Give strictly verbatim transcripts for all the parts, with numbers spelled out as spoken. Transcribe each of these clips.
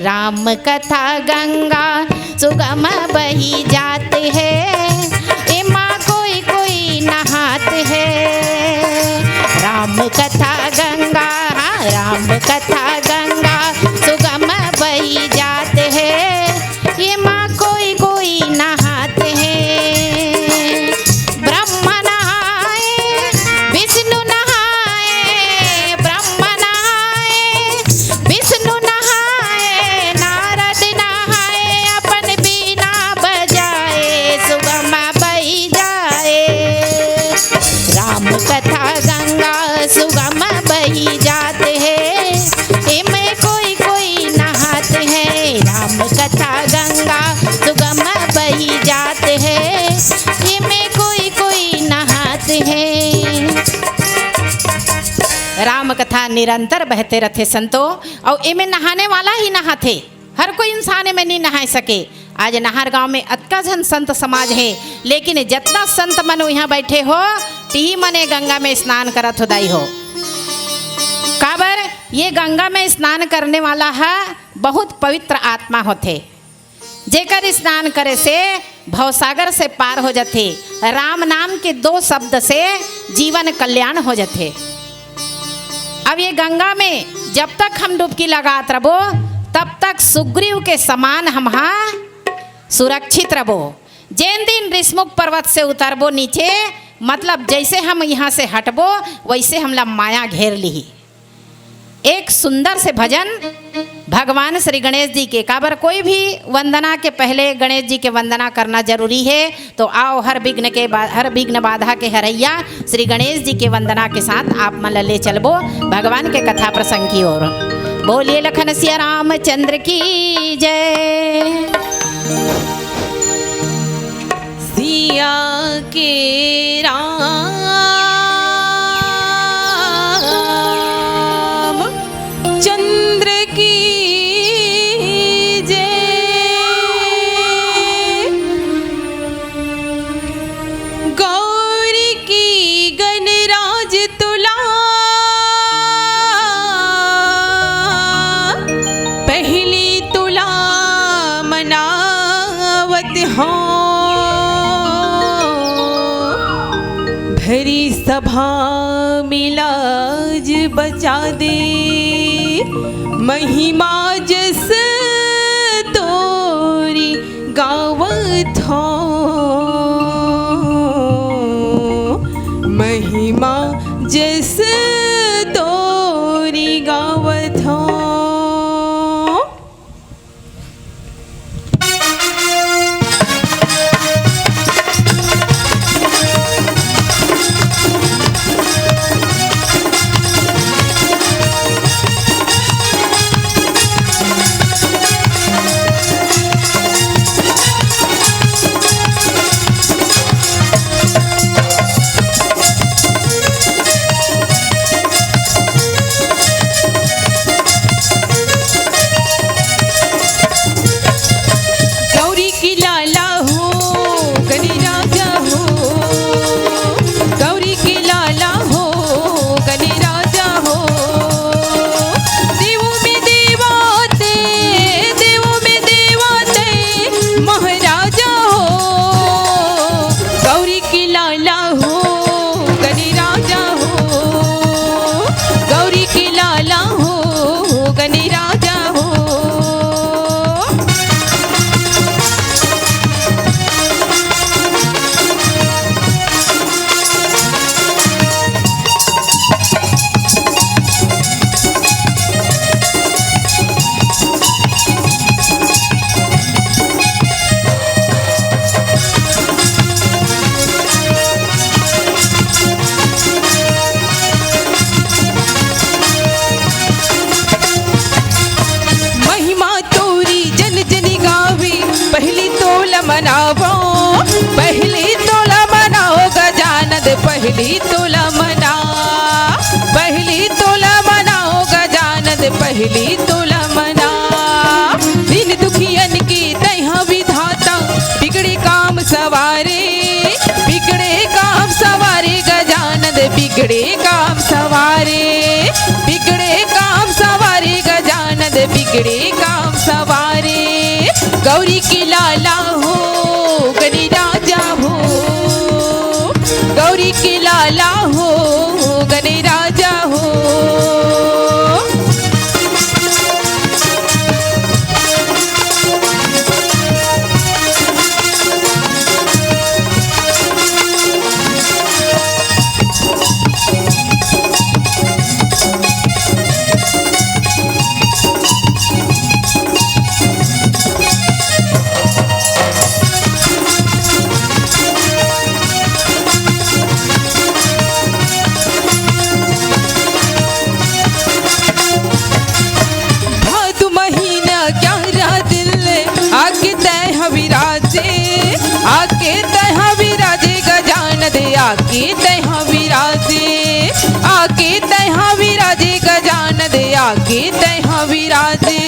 राम कथा गंगा सुगम बही जात हे, एमा कोई कोई नहात हे। राम कथा गंगा, हाँ, राम कथा गंगा सुगम बही जात हे, एमा कोई कोई नहात हे। ब्रह्मा नहाए, विष्णु नहाए, ब्रह्मा नहाए, विष्णु नहाए, नारद नहाए, अपन बीना बजाए, सुगम बही जाए। राम कथा गंगा सुगम बही जात हे, एमे कोई कोई नहात हे। राम कथा गंगा सुगम बही जात हे, एमे कोई कोई नहात हे। राम कथा निरंतर बहते रथे संतो, अउ एमे नहाने वाला ही नहाथे, हर कोई इंसान एमे नी नहाए सके। आज नाहर गांव में अतका झन संत समाज हे, लेकिन जतना संत मन इहाँ बैठे हो, तिही मन ए गंगा में स्नान करत हो दाई हो। काबर ये गंगा में स्नान करने वाला ह बहुत पवित्र आत्मा होथे, जेकर स्नान करे से भवसागर से पार हो जथे। राम नाम के दो शब्द से जीवन कल्याण हो जथे। अब ये गंगा में जब तक हम डुबकी लगात रबो, तब तक सुग्रीव के समान हम हा सुरक्षित रबो। जेन दिन ऋषमुख पर्वत से उतरबो नीचे, मतलब जैसे हम यहाँ से हटबो, वैसे हमला माया घेर लिही। एक सुंदर से भजन भगवान श्री गणेश जी के। काबर कोई भी वंदना के पहले गणेश जी के वंदना करना जरूरी हे। तो आओ, हर विघ्न के बा-, हर विघ्न बाधा के हरैया श्री गणेश जी के वंदना के साथ आप मन ल ले चलबो भगवान के कथा प्रसंग की ओर। बोलिए लखन सिया रामचंद्र की जय। सिया के राम चंद्र की जय। गौरी की गणराज तुला, पहली तुला मनावत हों। भरी सभा में लाज बचा दे, महिमा जस तोरी गावत हों। महिमा जस तोरी गावत हों। गौरी की लाला हो, गणराजा हो, गौरी की लाला हो, गणराजा हो। देवों में देवा ते, देवों में देवा ते, महाराजा हो। गौरी की लाला हो, गणराजा हो, गौरी की लाला हो, गणराजा हो। महिमा तोरी जन जन गावे, पहली तोला मनावो, पहली तोला मनाओ गजानन, पहली तोला मना, पहली तोला मनाओ गजानन, पहली तोला मना। दीन दुखियन के तैहा विधाता, बिगड़े काम सवारे, बिगड़े काम सवारे गजानन, बिगड़े काम सवारे, बिगड़े काम सवारे गजानन, बिगड़े काम सवारे। गौरी के लाला हो गने राजा हो, गौरी के लाला हो गने राजा हो। भादो महीना ग्यारह दिन ले आके तैं ह विराजे, आके तैं ह विराजे गजानन दे, आके तैं ह विराजे, आके तैं ह विराजे गजानन दे, आके तैं ह विराजे।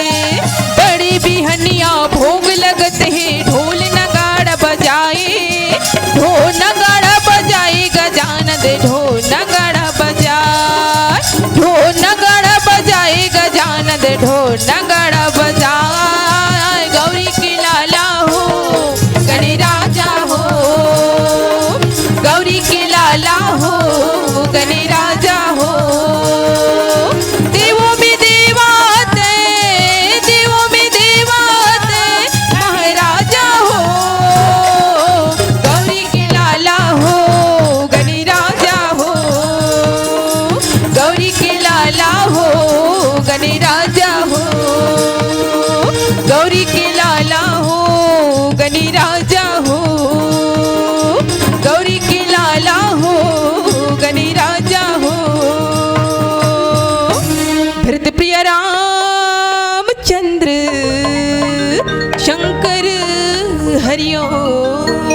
बड़ी बिहनिया भोग लगत हे, ढोल नगाड़ा बजाए, ढोल नगाड़ा बजाए गजानन दे, ढोल नगाड़ा बजाए, ढोल नगाड़ा बजाए गजानन दे, ढोल नगाड़ा बजाए। गौरी के लाला हो गने राजा हो, गौरी के लाला हो गने राजा हो। देवों में देवा तैं, देवों में देवा तैं महाराजा हो। गौरी के लाला हो गने राजा हो, गौरी के लाला हो गने राजा हो, गौरी के लाला हो गने राजा हो, गौरी के लाला हो गने राजा हो। भरत प्रिय रामचंद्र शंकर हरिओम।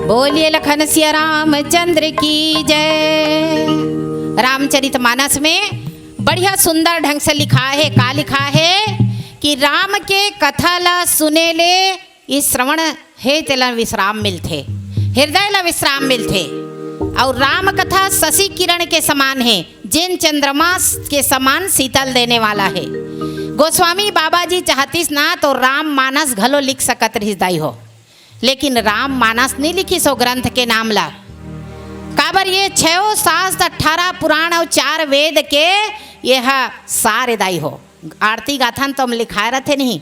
बोलिए लखन सिया रामचंद्र की जय। रामचरित मानस में बढ़िया सुंदर ढंग से लिखा है। का लिखा है कि राम के कथा ला सुने ले ये श्रवण हे तेला विश्राम मिलथे, हृदय ला विश्राम मिलथे। और राम कथा शशि किरण के समान है, जेन चंद्रमा के समान शीतल देने वाला है। गोस्वामी बाबा जी चाहतिस ना तो राम मानस घलो लिख सकत रहिस दाई हो, लेकिन राम मानस नहीं लिखिस ओ ग्रंथ के नाम ला। काबर ये छो शास्त्र, अठारह पुराण और चार वेद के यह सार ए दाई हो। आरती गाथन तो हम लिखाए रहते नहीं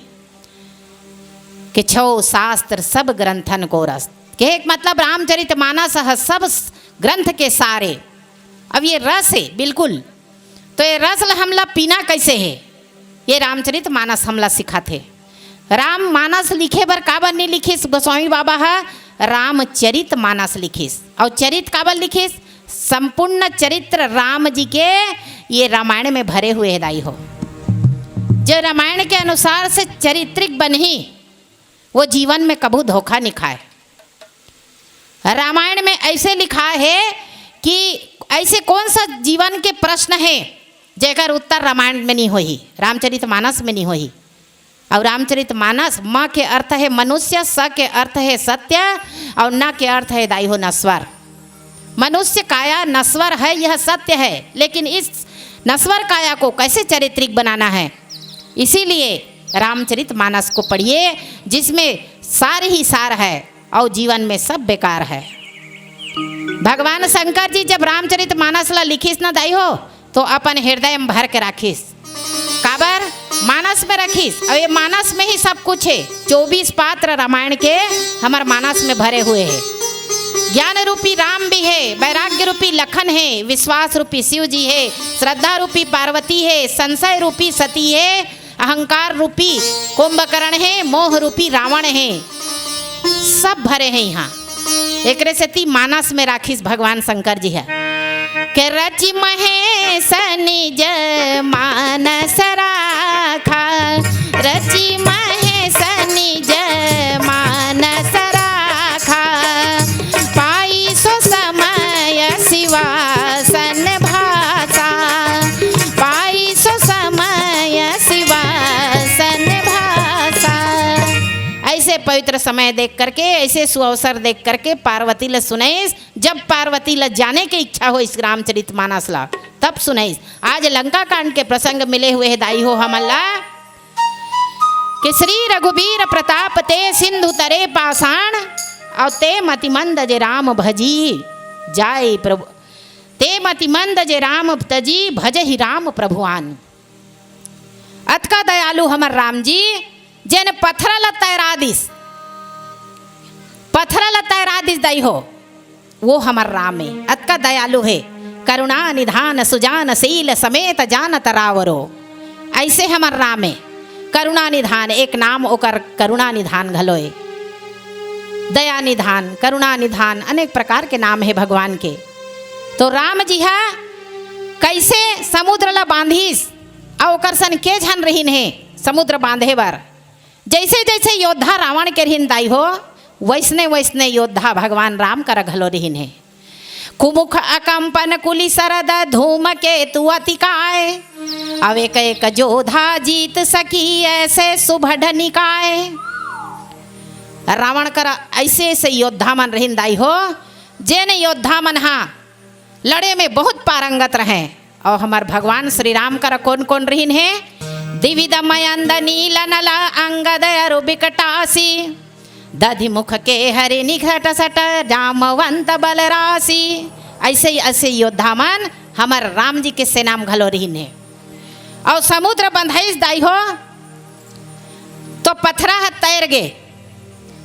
कि छो शास्त्र सब ग्रंथन को रस, के एक मतलब रामचरित मानस ह सब स-, ग्रंथ के सार ए। अब ये रस है बिल्कुल, तो ये रस ल हमला पीना कैसे है, ये रामचरित मानस हमला सिखाथे। राम मानस लिखे बर काबर नहीं लिखिस गोस्वामी बाबा ह, रामचरित मानस लिखिस। और चरित काबर लिखिस? संपूर्ण चरित्र राम जी के ये रामायण में भरे हुए है दाई हो। जो रामायण के अनुसार से चरित्रिक बनही, वो जीवन में कभू धोखा नहीं खाए। रामायण में ऐसे लिखा है कि ऐसे कौन सा जीवन के प्रश्न है जेकर उत्तर रामायण में नहीं होही, रामचरित मानस में नहीं होही। और रामचरित मानस, म के अर्थ है मनुष्य, स के अर्थ है सत्य, और न के अर्थ है दाई हो नश्वर। मनुष्य काया नश्वर है, यह सत्य है, लेकिन इस नश्वर काया को कैसे चारित्रिक बनाना है, इसीलिए रामचरित मानस को पढ़िए, जिसमें सार ही सार है और जीवन में सब बेकार है। भगवान शंकर जी जब रामचरित मानस ला लिखिस न दाई हो, तो अपन हृदय में भर के राखिस। काबर? मानस में रखिस। और ये मानस में ही सब कुछ है। चौबीस पात्र रामायण के हमर मानस में भरे हुए हैं। ज्ञान रूपी राम भी है, वैराग्य रूपी लखन है, विश्वास रूपी शिव जी है, श्रद्धा रूपी पार्वती है, संशय रूपी सती है, अहंकार रूपी कुंभकर्ण है, मोह रूपी रावण है, सब भरे हैं यहाँ। एकरे सेती मानस में राखिस भगवान शंकर जी ह। के रचि महेश निज मानस राखा, रचि महेश निज मानस राखा, पाई सो समय सिवासन भाषा, पाई सो समय सिवासन भाषा। ऐसे पवित्र समय देख करके, ऐसे सुअवसर देख करके पार्वती ल सुनइस। जब पार्वती ल जाने के इच्छा होइस रामचरित मानस ला, तब सुनइस। आज लंका कांड के प्रसंग मिले हुए हे दाई हो हमन ला। कि श्री रघुबीर प्रताप ते सिंधु तरे पाषाण, अउ ते मति मंद जे राम भजी जाय प्रभु, ते मति मंद जे राम तजी भजहि राम प्रभु आन। अतका दयालु हमर राम जी, जेन पथरा ल तैरा दिस, पथरा ल तैरा दिस दाई हो, वो हमर राम ए, अतका दयालु हे। करुणा निधान सुजान शील समेत जानत रावरो, अइसे हमर राम ए। करुणा निधान एक नाम ओकर, करुणा निधान घलो ए। दया निधान, करुणा निधान, अनेक प्रकार के नाम हे भगवान के। तो राम जी हा कइसे समुद्र ला बांधिस, अउ ओकर सन के झन रहिन हे समुद्र बांधे बर। जइसे जइसे योद्धा रावण के रहिन दाई हो, वइसने वइसने योद्धा भगवान राम करा घलो रहिन हे। कुमुख अकंपन कुलि सरद धूमकेतु अति काय, अउ एक एक जोधा जीत सकी ऐसे सुभढ़ निकाय। रावण करा अइसे अइसे योद्धा मन रहिन दाई हो, जेन योद्धा मन हा लड़े में बहुत पारंगत रहें। अउ हमर भगवान श्री राम करा कोन कोन रहिन हे? दिविद मयंद नील नल अंगद अरु बिकटासी, दधि मुख के हरि निघट सट जामवंत बलरासी। अइसे अइसे योद्धा मन हमर राम जी के सेना म घलो रहिन हे। अउ समुद्र बंधइस दाई हो, तो पथरा ह तैर गे।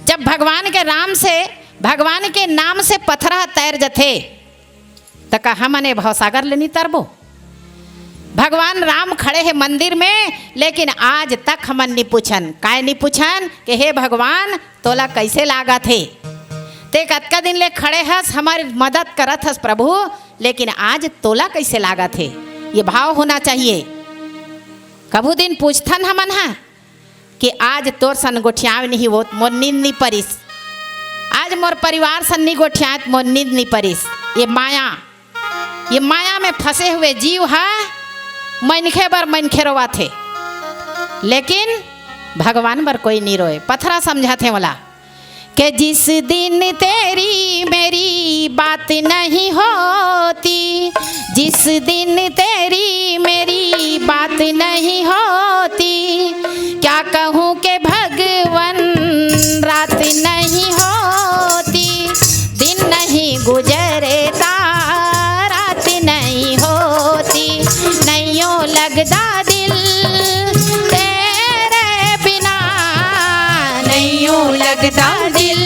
जब भगवान के राम से, भगवान के नाम से पथरा ह तैर जथे, त का हमन ए भवसागर ले नी तरबो? भगवान राम खड़े हे मंदिर में, लेकिन आज तक हमन नी पूछन। काय नी पूछन कि हे भगवान, तोला कइसे लागत हे? ते कतका दिन ले खड़े हस, हमर मदद करत हस प्रभु, लेकिन आज तोला कइसे लागत हे? ये भाव होना चाहिए। कभू दिन पूछथन हमन हा कि आज तोर सन गोठियाव नहीं होत, मोर नींद नहीं परिस। आज मोर परिवार सन नहीं गोठियात, मोर नींद नहीं परिस। ये माया, ये माया में फंसे हुए जीव हा मनखे बर मनखे रोवाथे, लेकिन भगवान बर कोई नहीं रोए। पथरा समझाथे ओला। कि जिस दिन तेरी मेरी बात नहीं होती, जिस दिन तेरी मेरी बात नहीं होती, क्या कहूँ कि भगवन रात नहीं होती, दिन नहीं गुजरता रात नहीं होती, नैयो लगदा दिल तेरे बिना, नैयो लगदा दिल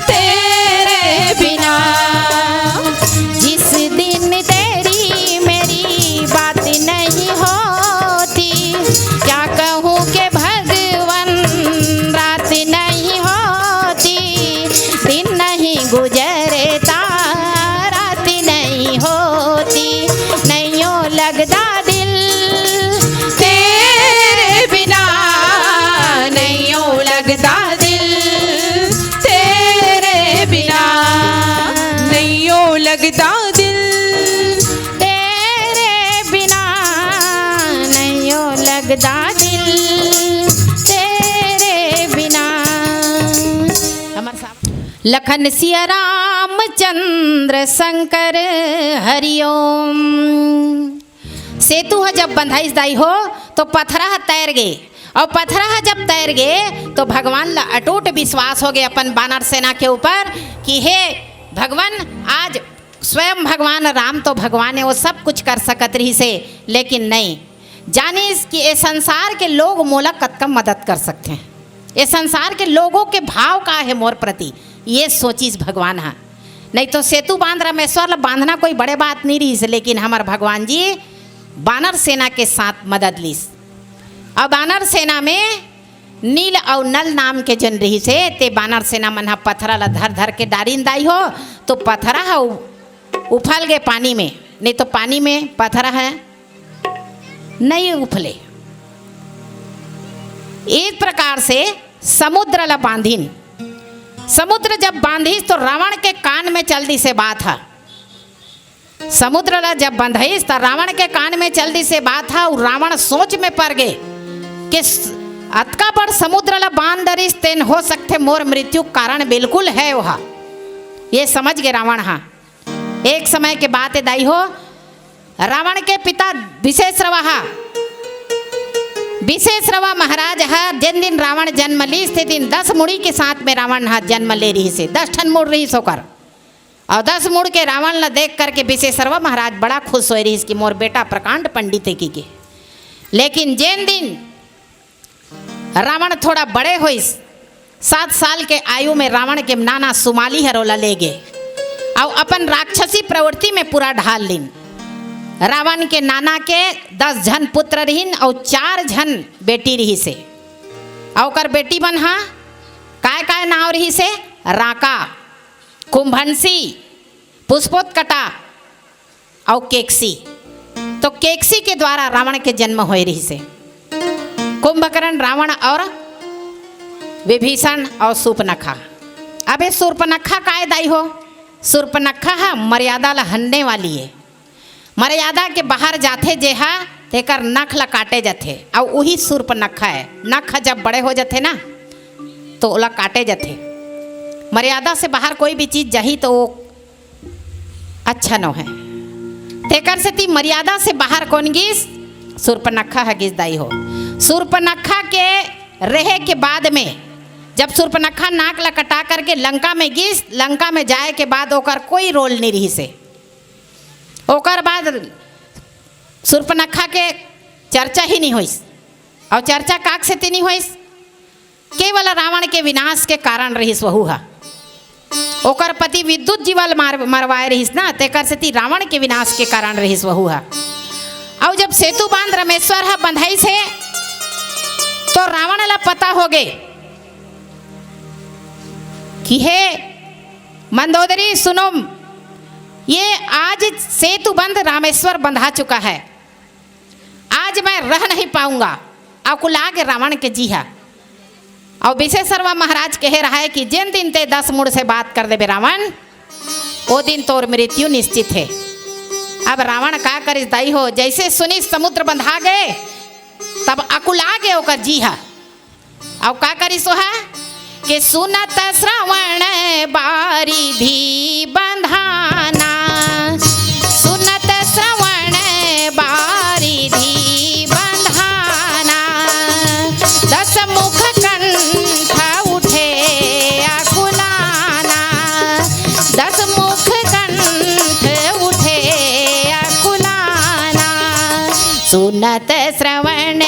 तेरे बिना। जिस दिन तेरी मेरी बात नहीं होती, क्या कहूँ कि भगवन रात नहीं होती, दिन नहीं गुजरता रात नहीं होती, नैयो लगदा दिल तेरे बिना, नैयो लगदा दिल तेरे बिना, नैयो लगदा दिल तेरे बिना, नैयो लगदा दिल तेरे बिना। हमर साथ लखन सिया रामचंद्र शंकर हरिओम। सेतु ह जब बंधाइस दाई हो, तो पथरा ह तैर गे, अउ पथरा ह जब तैर गे, तो भगवान ला अटूट विश्वास हो गे अपन बानर सेना के ऊपर कि हे भगवान, आज स्वयं भगवान राम तो भगवान हे, वो सब कुछ कर सकत रहिस हे, लेकिन नहीं जानिस कि ए संसार के लोग मोला कतका मदद कर सकथे, ए संसार के लोगों के भाव का हे मोर प्रति, ये सोचिस भगवान ह। नहीं तो सेतु बांध रामेश्वर ला बांधना कोई बड़े बात नहीं रहिस, लेकिन हमर भगवान जी बानर सेना के साथ मदद लिस। अउ बानर सेना में नील अउ नल नाम के जन रहिस हे, ते बानर सेना मन ह पथरा ला धर धर के डारिन दाई हो, तो पथरा ह उ-, उफल गे पानी में, नहीं तो पानी में पथरा ह नहीं उफले। इस प्रकार से समुद्र ला बांधिन। समुद्र जब बांधिस तो रावण के कान में चल दिस ए बात ह। समुद्र ला जब बंधइस त रावण के कान में चल दिस ए बात ह। अउ रावण सोच में पर गे कि स-, अतका बड़ समुद्र ला बांध डरिस, तेन हो सकथे मोर मृत्यु कारण बिल्कुल हे ओहा। ये समझ गे रावण ह। एक समय के बात हे दाई हो, रावण के पिता विशेष रवाहा विशेषरवा महाराज ह जेन दिन रावण जन्म लीस, ते दिन दस मुड़ी के साथ में रावण ह जन्म ले रहिस हे। दस ठन मुड़ रहिस ओकर। अउ दस मुड़ के रावण ल देख करके विशेषरवा महाराज बड़ा खुश होए रहिस कि मोर बेटा प्रकांड पंडित हे कहिके। लेकिन जेन दिन रावण थोड़ा बड़े होइस, सात साल के आयु में रावण के नाना सुमाली हर ओला ले गे अउ अपन राक्षसी प्रवृत्ति में पूरा ढाल लीन। रावण के नाना के दस झन पुत्र रहिन अउ चार झन बेटी रहिस हे। अउ ओकर बेटी मन हा काय काय नाव रहिस हे? राका, कुंभंसी, पुष्पोत्कटा अउ केकसी। तो केकसी के द्वारा रावण के जन्म होए रहिस हे। कुंभकर्ण, रावण अउ विभीषण अउ सूर्पनखा। अब ये सूर्पनखा काय दाई हो? सूर्पनखा ह मर्यादा ला हनने वाली हे। मर्यादा के बाहर जाथे जेहा, तेकर नख ला काटे जाथे, अउ उही सूर्पनखा हे। नख जब बड़े हो जाथे ना, तो ओला काटे जाथे। मर्यादा से बाहर कोई भी चीज जाही तो वो अच्छा नो हे। तेकर सेती मर्यादा से बाहर कोन गिस? सूर्पनखा ह गिस दाई हो। सूर्पनखा के रहे के बाद में जब सूर्पनखा नाक ला कटा करके लंका में गिस, लंका में जाए के बाद ओकर कोई रोल नहीं रहिस हे। ओकर बाद सूर्पनखा के चर्चा ही नहीं होइस। अउ चर्चा काक सेती नहीं होइस? केवल रावण के विनाश के कारण रहिस वहू ह। ओकर पति विद्युत जीवल मार, मरवाए रहिस ना, तेकर सेती रावण के विनाश के कारण रहिस वहू ह। अउ जब सेतु बांध रामेश्वर ह बंधाइस हे, तो रावण ला पता हो गे कि हे मंदोदरी, सुनो, ये आज सेतु बंध रामेश्वर बंधा चुका है, आज मैं रह नहीं पाऊंगा। अकुला गे रावण के जी ह। अउ विशेषरवा महाराज कहे रहा है कि जेन दिन ते दस मुड़ से बात कर देबे रावण, ओ दिन तोर मृत्यु निश्चित हे। अब रावण का करिस दाई हो, जैसे सुनिस समुद्र बंधा गे, तब अकुला गे ओकर जी ह। अउ का करिस ओहा? के सुनत श्रवण बारिधि बंधाना, सुनत श्रवण बारिधि बंधाना, दस मुख कंठ उठे अकुलाना, दस मुख कंठ उठे अकुलाना। सुनत श्रवण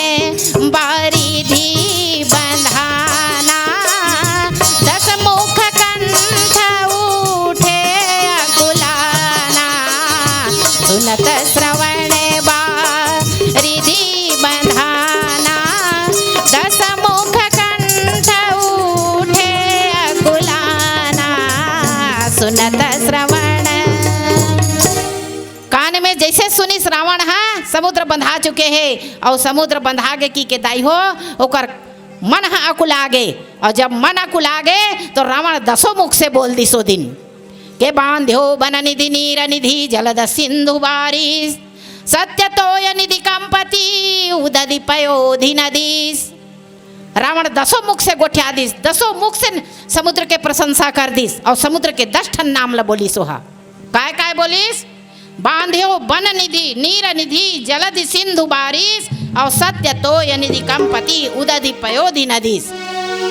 बारिधि बंधाना, दस मुख कंठ उठे अकुलाना। सुनत श्रवण बारिधि बंधाना, दस मुख कंठ उठे अकुलाना। सुनत श्रवण कान में जैसे सुनिस रावण ह समुद्र बंधा चुके हे, अउ समुद्र बंधा गे कहिके दाई हो, ओकर मन ह अकुला गे, अउ जब मन अकुला गे तो रावण दसों मुख से बोल दिस ओ दिन के बांध्यो बन निधि नीर निधि जलद सिंधु बारिस, सत्य तोय निधि कंपति उदधि पयोधि नदीस। रावण दसों मुख से गोठिया दिस, दसों मुख से समुद्र के प्रशंसा कर दिस, अउ समुद्र के दस ठन नाम ल बोलिस ओहा। काय काय बोलिस? बांध्यो बन निधि नीर निधि जलधि सिंधु बारिस, अउ सत्य तोय निधि कंपति उदधि पयोधि नदीस।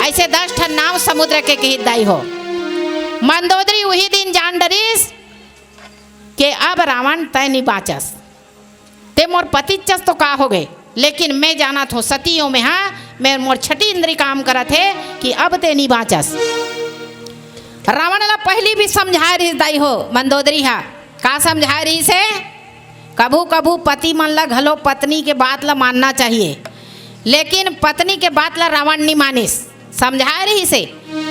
ऐसे दस ठन नाम समुद्र के कहित दाई हो। मंदोदरी उही दिन जान डरिस के अब रावण तय नि बाचस। ते मोर पतिचस तो का हो गे, लेकिन मैं जानत हों सती ओ में हा, मैं मोर छठी इंद्री काम करत हे कि अब ते नि बाचस। रावण ला पहिली भी समझाए रहिस दाई हो मंदोदरी हा। का समझाए रहिस हे? कभू कभू पति मन ला घलो पत्नी के बात ला मानना चाहिए, लेकिन पत्नी के बात ला रावण नि मानिस। समझाए रहिस हे,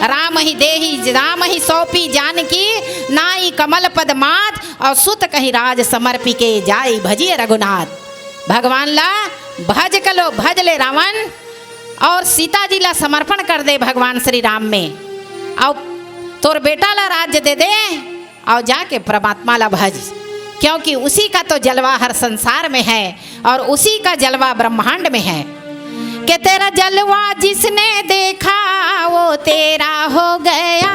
राम ही देहि राम ही सौंपी जानकी, नाई कमल पद मात, अउ सुत कहि राज समर्पी के, जाई भजिय रघुनाथ। भगवान ला भज कलो भज ले रावण, अउ सीता जी ला समर्पण कर दे भगवान श्री राम में, अउ तोर बेटा ला राज्य दे दे, अउ जाके परमात्मा ला भज, क्योंकि उसी का तो जलवा हर संसार में है अउ उसी का जलवा ब्रह्मांड में है। के तेरा जलवा जिसने देखा वो तेरा हो गया,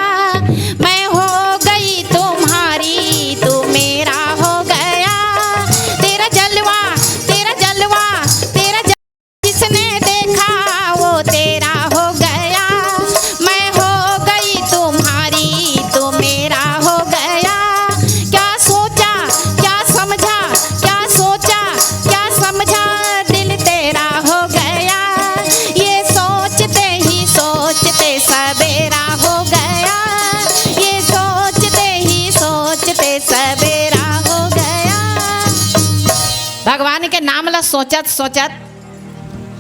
मैं हो गई तुम्हारी तू मेरा हो गया। तेरा जलवा, तेरा जलवा, तेरा जलवा जिसने सोचत सोचत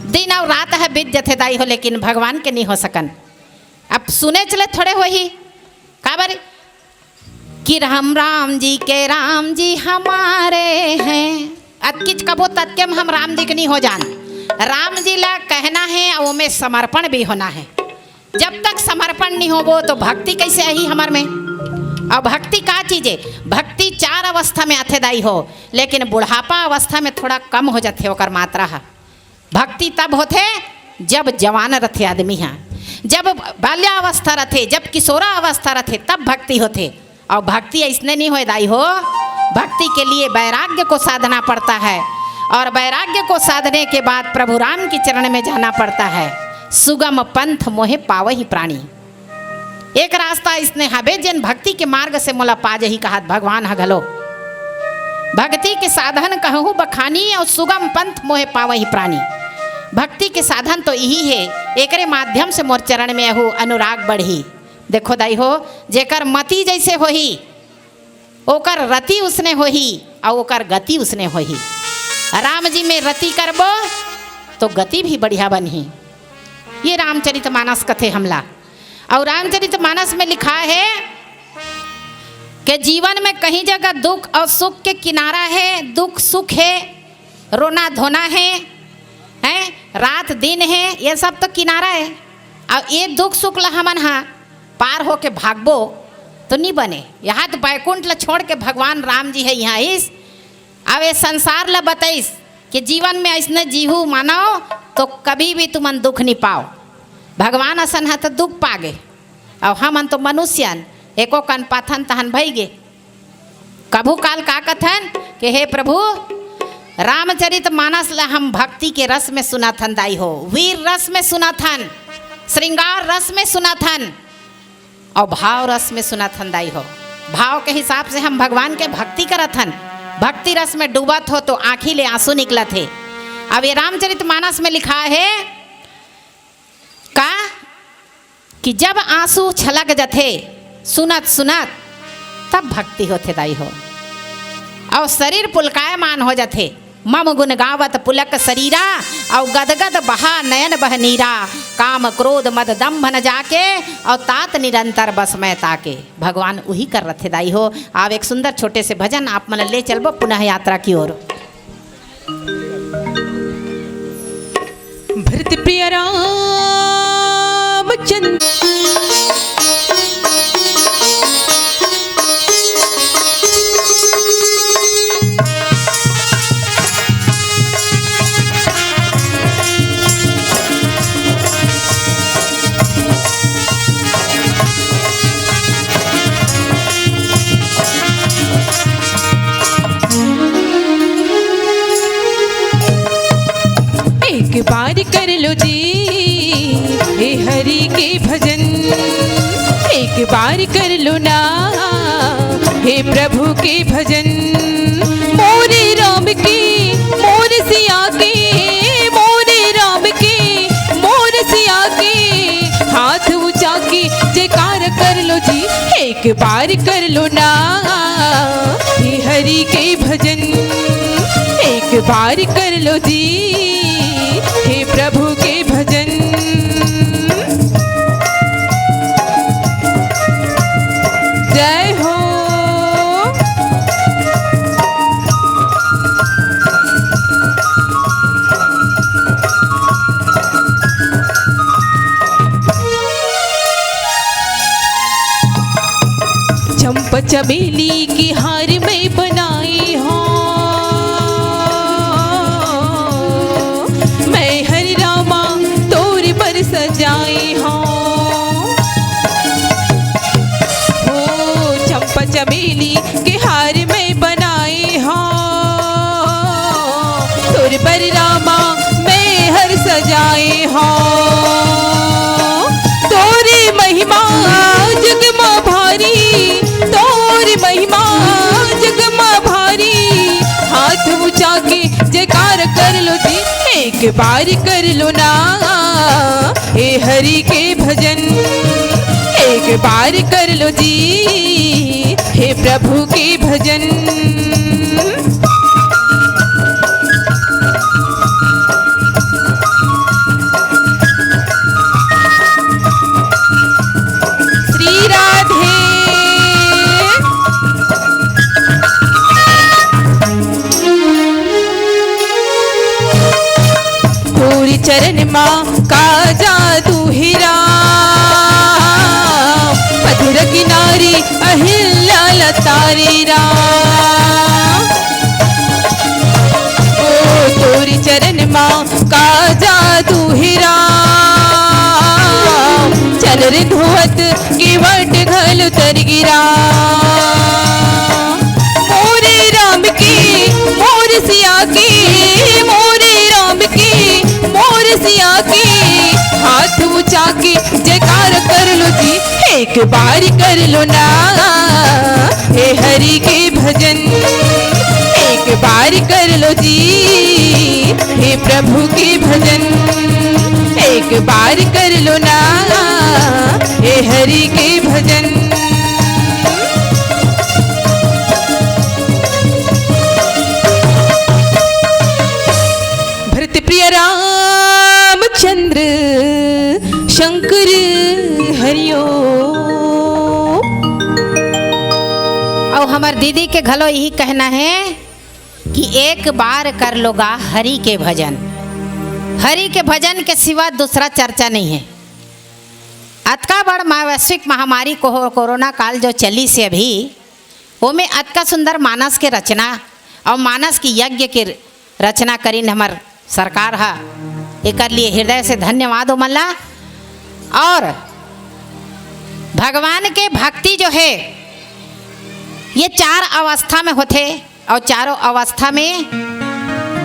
दिन अउ रात ह बीत जथे दाई हो, लेकिन भगवान के नहीं हो सकन। अब सुने चले थोड़े होही, काबर कि राम राम जी के राम जी हमारे हैं। अतकिच कबो ततके म हम राम जी के नहीं हो जान। राम जी ला कहना है अउ ओमे समर्पण भी होना है। जब तक समर्पण नहीं होबो तो भक्ति कैसे आही हमर में? अउ भक्ति का चीज है? भक्ति चार अवस्था में आथे दाई हो, लेकिन बुढ़ापा अवस्था में थोड़ा कम हो जाथे ओकर मात्रा ह। भक्ति तब होथे जब जवान रथे आदमी ह, जब बाल्यावस्था रथे, जब किशोरा अवस्था रथे, तब भक्ति होथे। अउ भक्ति अइसने नहीं होय दाई हो, भक्ति के लिए वैराग्य को साधना पड़ता है, और वैराग्य को साधने के बाद प्रभु राम के चरण में जाना पड़ता है। सुगम पंथ मोहे पावही प्राणी। एक रास्ता अइसने हबे, जेन भक्ति के मार्ग से मोला पा जही, कहत भगवान ह घलो। भक्ति के साधन कहूँ बखानी, अउ सुगम पंथ मोहे पावही प्राणी। भक्ति के साधन तो इही हे, एकरे माध्यम से मोर चरण में अहू अनुराग बढ़ही। देखो दाई हो, जेकर मति जैसे होही, ओकर रति उसने होही, अउ ओकर गति उसने होही। राम जी में रति करबो, तो गति भी बढ़िया बनही। ये रामचरित मानस कथे हमला। अउ रामचरित मानस में लिखा है कि जीवन में कहीं जगह दुख अउ सुख के किनारा है, दुख सुख है, रोना धोना है, हैं, रात दिन है, ये सब तो किनारा है। अउ ये दुख सुख ला हमन हा पार होके भागबो तो नी बने। यहाँ तो बैकुंठ ला छोड़ के भगवान राम जी है यहाँ इस, अउ ये संसार ला बताइस कि जीवन में अइसने जीहू मानव तो कभी भी तुमन दुख नी पाओ। भगवान असन ह तो दुख पागे, अउ हमन तो मनुष्यन, एको कन पाथन तहन भई गे। कभू काल का कथन कि हे प्रभु, रामचरित मानस ला हम भक्ति के रस में सुनाथन दाई हो, वीर रस में सुनाथन, श्रृंगार रस में सुनाथन, अउ भाव रस में सुनाथन दाई हो। भाव के हिसाब से हम भगवान के भक्ति करत हन। भक्ति रस में डूबत हो तो आँखी ले आंसू निकलत हे। अब ये रामचरित मानस में लिखा है का कि जब आंसू छलक जथे सुनत सुनत, तब भक्ति होथे दाई हो, अउ शरीर पुलकायमान हो जथे। मम गुण गावत पुलक शरीरा, अउ गदगद बहा नयन बह नीरा। काम क्रोध मद दंभ न जाके, अउ तात निरंतर बस मैं ताके। भगवान उही कर रथे दाई हो। आव एक सुंदर छोटे से भजन आप मन ले चलबो पुनः यात्रा की ओर। भरत प्रिय रामचंद्र। एक बार कर लो जी हे हरि के भजन, एक बार कर लो ना हे प्रभु के भजन। मोरे राम के, मोर सिया के, मोरे राम के, मोर सिया के, हाथ ऊंचा के जयकार कर लो जी, एक बार कर लो ना हे हरि के भजन, एक बार कर लो जी हे प्रभु के भजन। जय हो। चंप चमेली के हार मैं बनाई हूँ, मैं हर रामा तोर बर सजाई हूँ। हो चंपा चमेली के हार मैं बनाई हूँ, तोर बर रामा मैं हर सजाई हूँ। तोरी महिमा जग मा भारी, तोरी महिमा जग मा भारी। हाथ ऊंचा के जयकार कर लो जी, एक बार कर लो ना हे हरि के भजन, एक बार कर लो जी हे प्रभु के भजन। मा का जादू हे राम, मधुर किनारी अहिल्या लतारी राम। ओ तोरी चरण मा का जादू हे राम, चनर धोवत केवट घलो तर गिरा। मोरे राम के, मोर सिया के, मोरे राम के, मोर सिया के, हाथ ऊंचा के जयकार कर लो जी, एक बार कर लो ना, हे हरि के भजन। एक बार कर लो जी, हे प्रभु के भजन। एक बार कर लो ना, हे हरि के भजन। भरत प्रिय रामचंद्र शंकर हरिओ। अउ हमर दीदी के घलो यही कहना हे कि एक बार कर लो गा हरि के भजन। हरि के भजन के सिवा दूसरा चर्चा नहीं हे। अतका बड़ मा-, वैश्विक महामारी को-, कोरोना काल जो चलिस हे अभी, ओमे अतका सुंदर मानस के रचना अउ मानस के यज्ञ के रचना करिन हमर सरकार ह, एकर लिए हृदय से धन्यवाद ओमन ला। अउ भगवान के भक्ति जो हे, ये चार अवस्था में होथे। अउ चारों अवस्था में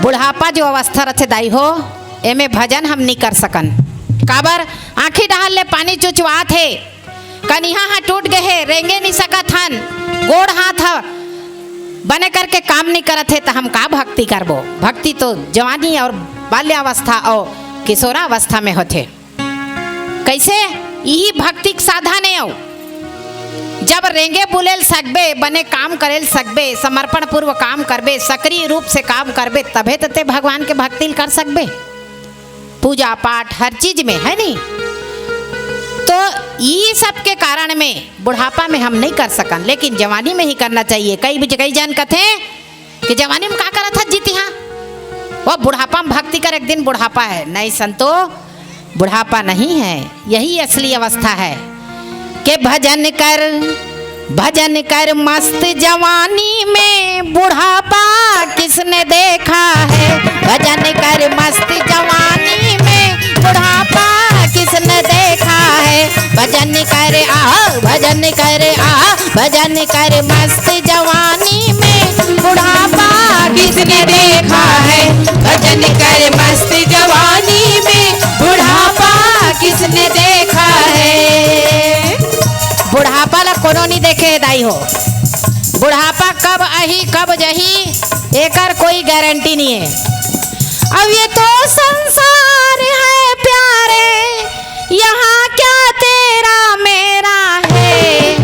बुढ़ापा जो अवस्था रथे दाई हो, एमे भजन हम नी कर सकन। काबर? आँखी डहर ले पानी चुचवात हे, कनिहा ह टूट गे हे, रेंगे नी सकत हन, गोड़ हाथ ह बने करके काम नी करत हे, त हम का भक्ति करबो? भक्ति तो जवानी अउ बाल्यावस्था अउ किशोरावस्था में होथे। कइसे? इही भक्ति के साधन हे। अउ जब रेंगे बुलेल सकबे, बने काम करेल सकबे, समर्पण पूर्वक काम करबे, सक्रिय रूप से काम करबे, तभे त ते भगवान के भक्ति ल कर सकबे। पूजा पाठ हर चीज में, हे नी? तो ई सब के कारण में बुढ़ापा में हम नहीं कर सकन, लेकिन जवानी में ही करना चाहिए। कई, कई जन कथे, कि जवानी में का करत हस जी तिहां? वो बुढ़ापा में भक्ति कर, एक दिन बुढ़ापा हे। नहीं संतो, बुढ़ापा नहीं हे, यही असली अवस्था हे। के भजन कर, भजन कर मस्त जवानी में, बुढ़ापा किसने देखा है? भजन कर मस्त जवानी में, बुढ़ापा किसने देखा है? भजन कर, आ, भजन कर, आ, भजन कर मस्त जवानी में, बुढ़ापा किसने देखा है? भजन कर मस्त जवानी में, बुढ़ापा किसने देखा है? बुढ़ापा ला कोनो नी देखे हे दाई हो। बुढ़ापा कब आही, कब जाही, एकर कोई गारंटी नी हे। अब ये तो संसार है प्यारे, यहाँ क्या तेरा मेरा है।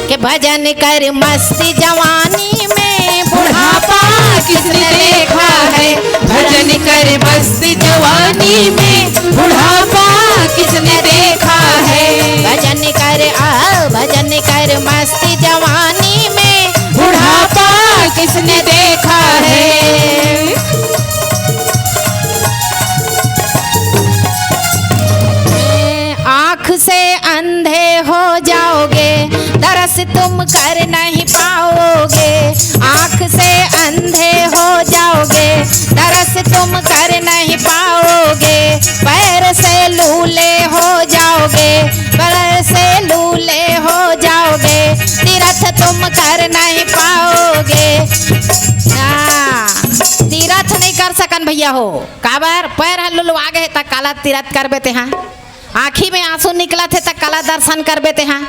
के भजन कर मस्त जवानी में, बुढ़ापा किसने देखा है? भजन कर मस्त जवानी में, बुढ़ापा किसने देखा है? भजन कर, आ, भजन कर मस्त जवानी में, बुढ़ापा किसने देखा है? आँख से अंधे हो जाओगे, दरस तुम कर नहीं पाओगे। आँख से अंधे हो जाओगे, दरस तुम कर नहीं पाओगे। पैर से लूले हो जाओगे, पैर से लूले हो जाओगे, तीरथ तुम कर नहीं पाओगे। हाँ, तीरथ नहीं कर सकन भैया हो। काबर? पैर ह लुलवा गे हे, त काला तीरथ करबे तेहा? आँखी में आंसू निकलत हे, त काला दर्शन करबे तेहा?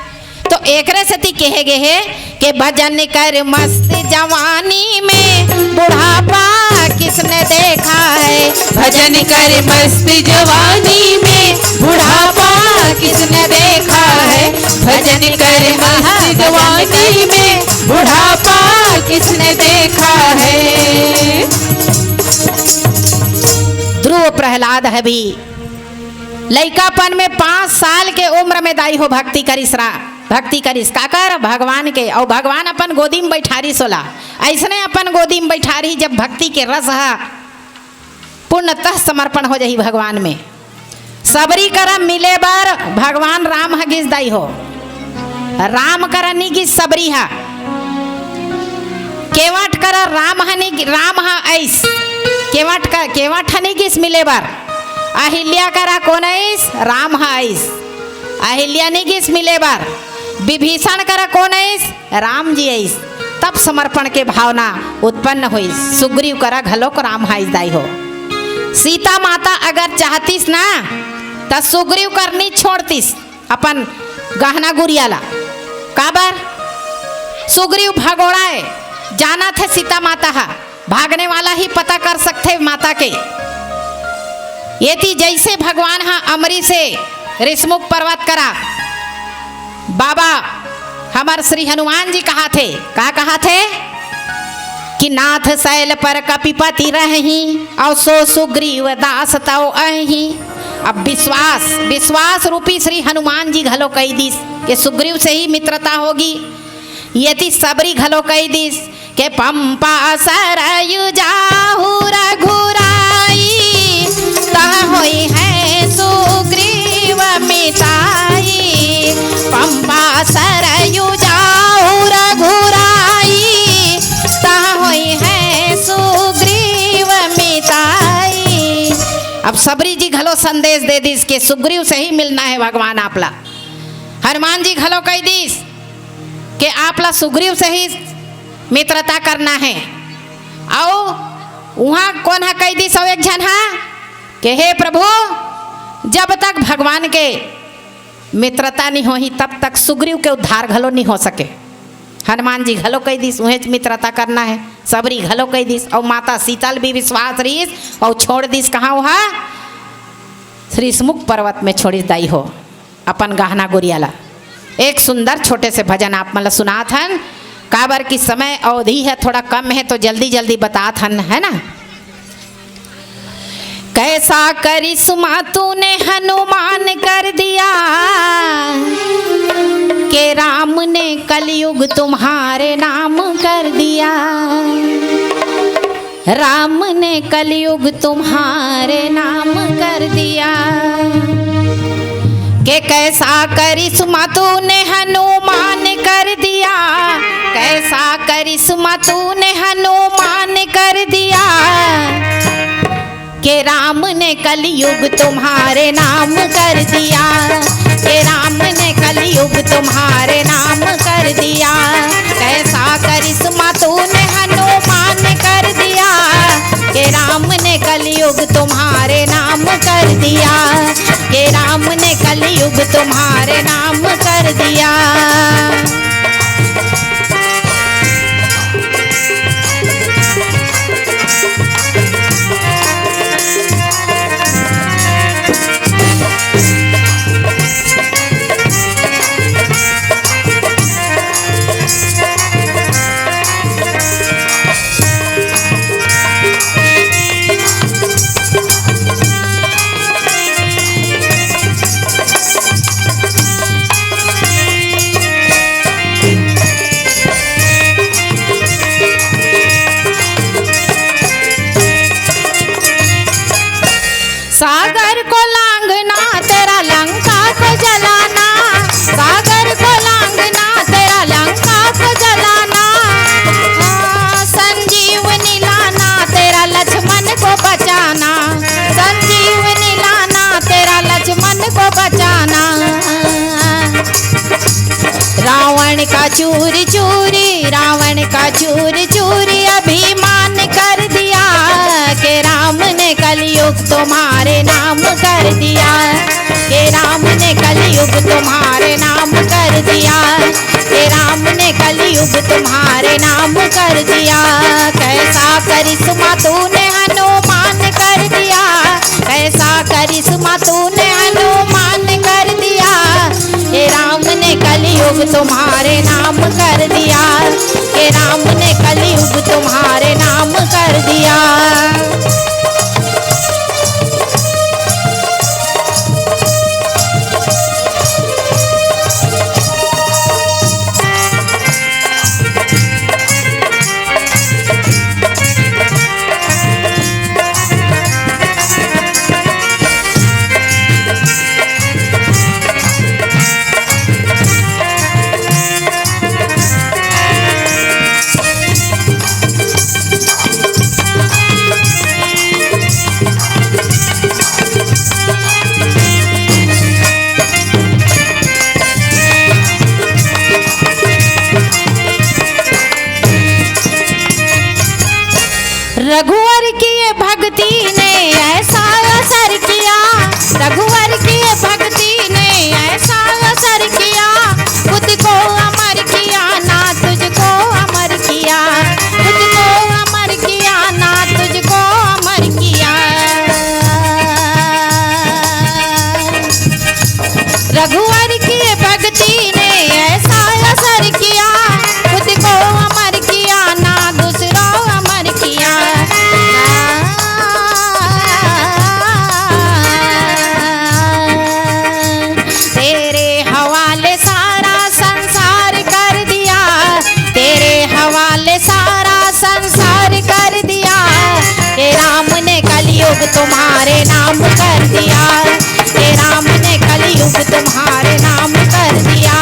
तो एकरे सेती कहे गे हे के भजन कर मस्त जवानी में, बुढ़ापा किसने देखा है? भजन कर मस्त जवानी में, बुढ़ापा किसने देखा है? भजन कर मस्त जवानी में, बुढ़ापा किसने देखा है? ध्रुव प्रहलाद ह भी लइकापन में पाँच साल के उम्र में दाई हो भक्ति करिस रा, भक्ति करिस काकर? भगवान के। अउ भगवान अपन गोदी में बैठारिस ओला। अइसने अपन गोदी में बैठारिस, जब भक्ति के रस ह पूर्णतः समर्पण हो जाही भगवान में। सबरी करा मिले बर भगवान राम ह गिस दाई हो, राम करा नी गिस सबरी ह। केवट करा राम ह नी, राम ह आइस, केवट का, केवट ह नी गिस मिले बर। अहिल्या करा कोन आइस? राम ह आइस। अहिल्या नी गिस मिले बर। विभीषण करा कोन आइस? राम जी आइस। तब समर्पण के भावना उत्पन्न होइस। सुग्रीव करा घलोक राम ह आइस दाई हो। सीता माता अगर चाहतिस ना, त सुग्रीव कर नी छोड़तिस अपन गहना गुरिया ला। काबर? सुग्रीव भगोड़ा हे, जानत हे सीता माता ह, भागने वाला ही पता कर सकथे माता के। एती जइसे भगवान ह अमरी से ऋषमुख पर्वत करा, बाबा हमर श्री हनुमान जी कहाथे, का कहाथे कि नाथ शैल पर कपिपति रहही, अउ सो सुग्रीव दास तव अही। अब विश्वास, विश्वास रूपी श्री हनुमान जी घलो कहि दिस कि सुग्रीव से ही मित्रता होगी। यति सबरी घलो कहि दिस के पंपा सरयु जाहु रघुराई, तह होई है सुग्रीव मिताई। पंपा सरयु जाहु रघुराई, तह होई है सुग्रीव मिताई। अब सबरी जी घलो संदेश दे दिस के सुग्रीव से ही मिलना है भगवान आप ला। हनुमान जी घलो कहि दिस के आप ला सुग्रीव से ही मित्रता करना है। अउ उहाँ कोन ह कहि दिस, अउ एक झन ह के हे प्रभु, जब तक भगवान के मित्रता नी होही, तब तक सुग्रीव के उद्धार घलो नी हो सके। हनुमान जी घलो कहि दिस, उहेंच मित्रता करना है। सबरी घलो कहि दिस, अउ माता सीता ल भी विश्वास रहिस, अउ छोड़ दिस कहाँ ओहा? ऋषमुख पर्वत में छोड़िस दाई हो अपन गहना गुरिया ला। एक सुंदर छोटे से भजन आप मन ला सुनात हन, काबर कि समय अवधि है थोड़ा कम है, तो जल्दी जल्दी बतात हन, है ना। कैसा करिश्मा तूने हनुमान कर दिया, के राम ने कलयुग तुम्हारे नाम कर दिया। राम ने कलयुग तुम्हारे नाम कर दिया। के कैसा करिश्मा तूने हनुमान कर दिया, कैसा करिश्मा तूने हनुमान कर दिया। के राम ने कलयुग तुम्हारे नाम कर दिया, के राम ने कलयुग तुम्हारे नाम कर दिया। कैसा करिश्मा तूने हनुमान कर दिया, के राम ने कलयुग तुम्हारे नाम कर दिया, के राम ने कलयुग तुम्हारे नाम कर दिया। सागर को लांघना, तेरा लंका को जलाना, सागर को लांघना, तेरा लंका को जलाना। हाँ, संजीवनी लाना, तेरा लक्ष्मण को बचाना, संजीवनी लाना, तेरा लक्ष्मण को बचाना। रावण का चूर चूरी, रावण का चूर चूरी अभिमान कर दिया, के राम ने कलयुग तुम्हारे नाम कर दिया, के राम ने कलयुग तुम्हारे नाम कर दिया, के राम ने कलयुग तुम्हारे नाम कर दिया। कैसा करिश्मा तूने हनुमान कर दिया, कैसा करिश्मा तूने हनुमान कर दिया। हे राम ने कलयुग तुम्हारे नाम कर दिया, हे राम ने कलयुग तुम्हारे नाम कर दिया। रघुवर की भक्ति ने ऐसा असर किया, खुद को अमर किया, ना दूसरों अमर किया। तेरे हवाले सारा संसार कर दिया, तेरे हवाले सारा संसार कर दिया। हे राम ने कलयुग तुम्हारे नाम कर दिया, हे राम ने कलयुग तुम्हारे नाम कर दिया,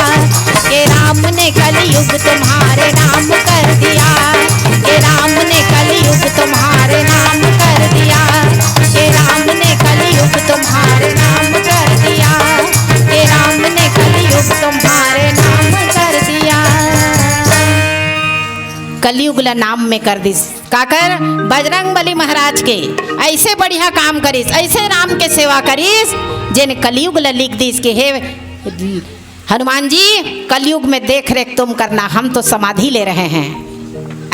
हे राम ने कलयुग तुम्हारे नाम कर दिया, हे राम ने कलयुग तुम्हारे नाम कर दिया, हे राम ने कलयुग तुम्हारे नाम कर दिया, हे राम ने कलयुग तुम्हारे नाम कर दिया। कलयुग ला नाम में कर दिस। काकर? बजरंग बली महाराज के। ऐसे बढ़िया काम करिस, ऐसे राम के सेवा करिस, जेन कलयुग ला लिख दिस कि हे हनुमान जी, कलयुग में देख रेख तुम करना, हम तो समाधि ले रहे हैं।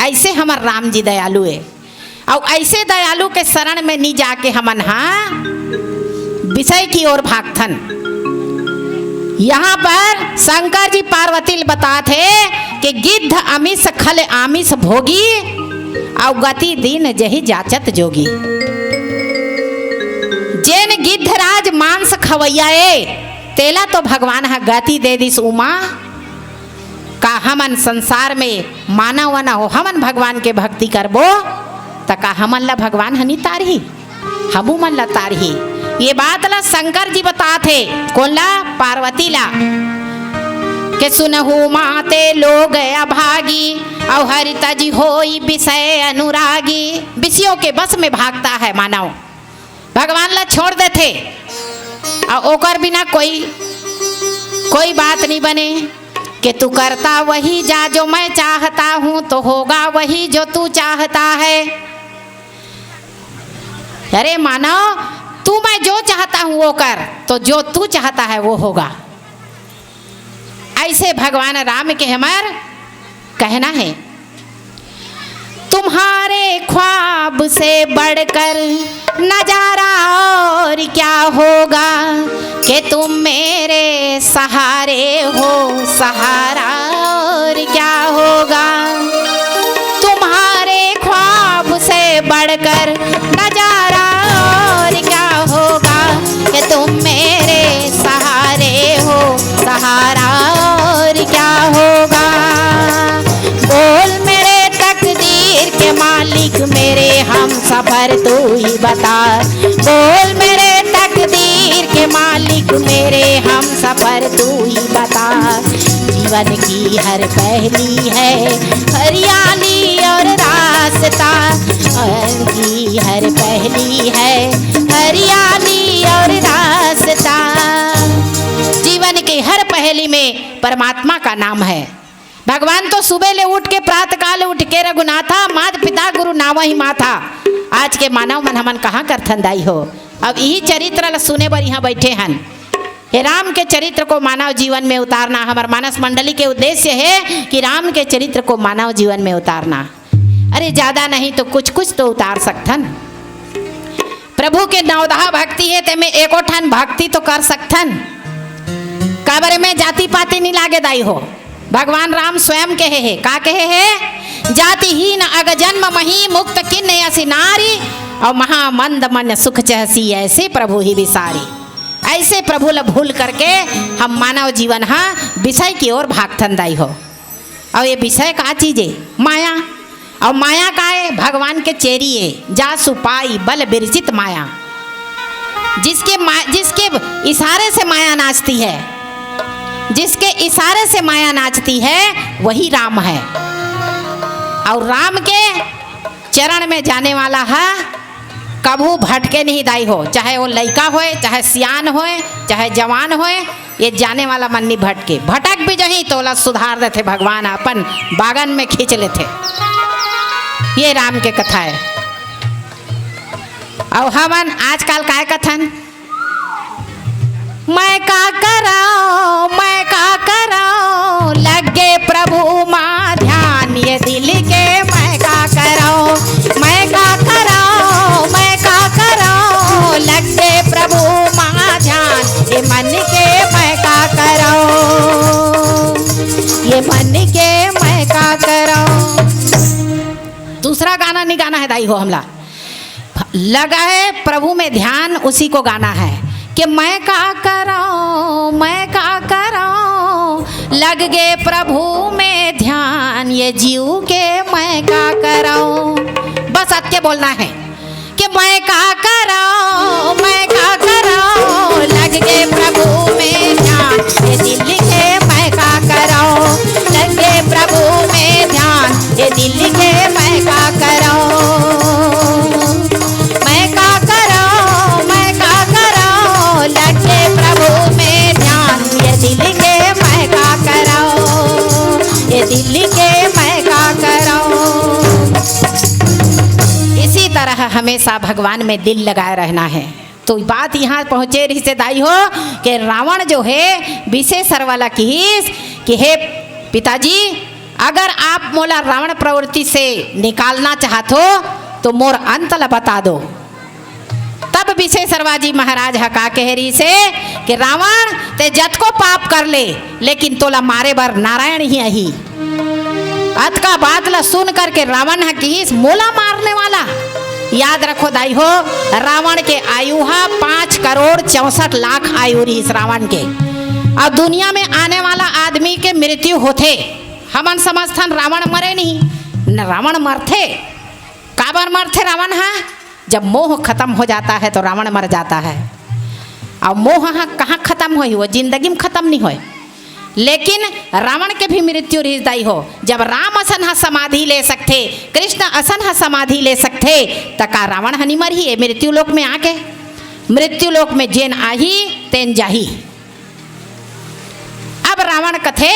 ऐसे हमर राम जी दयालु है। अउ ऐसे दयालु के शरण में नी जाके हमन हा विषय की ओर भागथन। यहाँ पर शंकर जी पार्वती ल बतात हे कि गिद्ध अमिष खल आमिष भोगी, अउ गति दीन जहि जाचत जोगी। जेन गिद्धराज मांस खवैया ए, तेला तो भगवान ह गति दे दिस उमा। का हमन संसार में मानव न हो, हमन भगवान के भक्ति करबो, त का हमन ला भगवान ह नी तारही? हमू मन ला तारही। ये बात ला शंकर जी बतात हे। कोन ला? पार्वती ला। के सुनहु माते लोग अभागी, अउ हरि तजि होई विषय अनुरागी। विषयों के बस में भागता है मानव, भगवान ला छोड़ देथे, अउ ओकर बिना कोई, कोई बात नहीं बने। कि तू करता वही जा जो मैं चाहता हूँ, तो होगा वही जो तू चाहता है। अरे मानव, तू मैं जो चाहता हूँ वो कर, तो जो तू चाहता है वो होगा। ऐसे भगवान राम के हमर कहना है। तुम्हारे ख्वाब से बढ़कर नजारा और क्या होगा, कि तुम मेरे सहारे हो, सहारा और क्या होगा। तुम्हारे ख्वाब से बढ़कर नजारा और क्या होगा, कि तुम मेरे सहारे हो, सहारा और क्या होगा। बोल मेरे तकदीर के मालिक, मेरे हम सफर तू ही बता। बोल मेरे तकदीर के मालिक, मेरे हम सफर तू ही बता। जीवन की हर पहली है हरियाली और रास्ता, जीवन की हर पहली है हरियाली और रास्ता। जीवन की हर पहली में परमात्मा का नाम है। भगवान तो सुबह ले उठ के, प्रातः काल उठ के, रघुनाथा मात पिता गुरु नावहि माथा। आज के मानव मन हमन कहाँ करथन दाई हो? अब यही चरित्र ल सुने बर यहाँ बैठे हन। हे राम के चरित्र को मानव जीवन में उतारना हमर मानस मंडली के उद्देश्य है कि राम के चरित्र को मानव जीवन में उतारना। अरे ज्यादा नहीं तो कुछ कुछ तो उतार सकथन। प्रभु के नवदहा भक्ति हे, तेमे एको ठन भक्ति तो कर सकथन। काबर में जाति पाति नी लागे दाई हो। भगवान राम स्वयं कहे हे, का कहे हे? जातिहीन अग जन्म मही मुक्त किन्ने असी नारी, और महामंद मन सुख चहसी ऐसे प्रभु ही विसारी। ऐसे प्रभु ल भूल करके हम मानव जीवन हा विषय की ओर भागथन दाई हो। और ये विषय का चीज है? माया। और माया का है? भगवान के चेरी है, जा सुपाई बल बिरचित माया। जिसके मा-, जिसके इशारे से माया नाचती है, जिसके इशारे से माया नाचती है, वही राम है। और राम के चरण में जाने वाला है, कभू भटके नहीं दाई हो, चाहे वो लइका होए, चाहे सियान होए, चाहे जवान होए, ये जाने वाला मन नहीं भटके। भटक भी जही तो ओला सुधार देथे भगवान, अपन बागन में खींच लेथे। ये राम के कथा है। और हमन आजकल काय कथन, मैं का करौं, मैं का करौं, लग गे प्रभु मा ध्यान ये दिल के। मैं का करौं, मैं का करौं, मैं का करौं, लग गे प्रभु मा ध्यान ये मन के। मैं का हो हमला लगा है प्रभु में ध्यान, उसी को गाना है कि मैं का करूं, मैं का करूं, लग गए प्रभु में ध्यान, ये जीव के मैं का करूं। बस अतके बोलना है कि मैं का करूं, मैं का करूं, लग गए प्रभु में ध्यान, ये दिल के मैं का करूं, लग गए प्रभु में ध्यान, ये दिल के मैं का करूं। मैं का करूं, मैं का करूं, लगे प्रभु में ध्यान, ये दिल के मैं का करूं, ये दिल के मैं का करूं। इसी तरह हमेशा भगवान में दिल लगाए रहना है। तो बात यहाँ पहुँचे रहिसे दाई हो कि रावण जो है विशेषरवा ला किहिस कि हे पिताजी, अगर आप मोला रावण प्रवृत्ति से निकालना चाहत हो तो मोर अंत ला बता दो। तब विशेषरवा जी महाराज ह का कहे रहिसे कि रावण, ते जतको पाप कर ले, लेकिन तोला मारे बर नारायण ही आही। अतका बात ला सुन करके रावण ह किहिस, मोला मारने वाला। याद रखो दाई हो, रावण के आयु ह पाँच करोड़ चौसठ लाख आयु रहिस रावण के। अउ दुनिया में आने वाला आदमी के मृत्यु होथे। हमन समझथन रावण मरे नहीं, न रावण मरथे। काबर मरथे रावण ह? जब मोह खत्म हो जाता है तो रावण मर जाता है। अउ मोह ह कहाँ खत्म होही? वो जिंदगी में खत्म नहीं होय। लेकिन रावण के भी मृत्यु रहिस दाई हो। जब राम असन ह समाधि ले सकथे, कृष्ण असन ह समाधि ले सकथे, त का रावण ह नि मरही ए मृत्यु लोक में आके? मृत्यु लोक में जेन आही तेन जाही। अब रावण कथे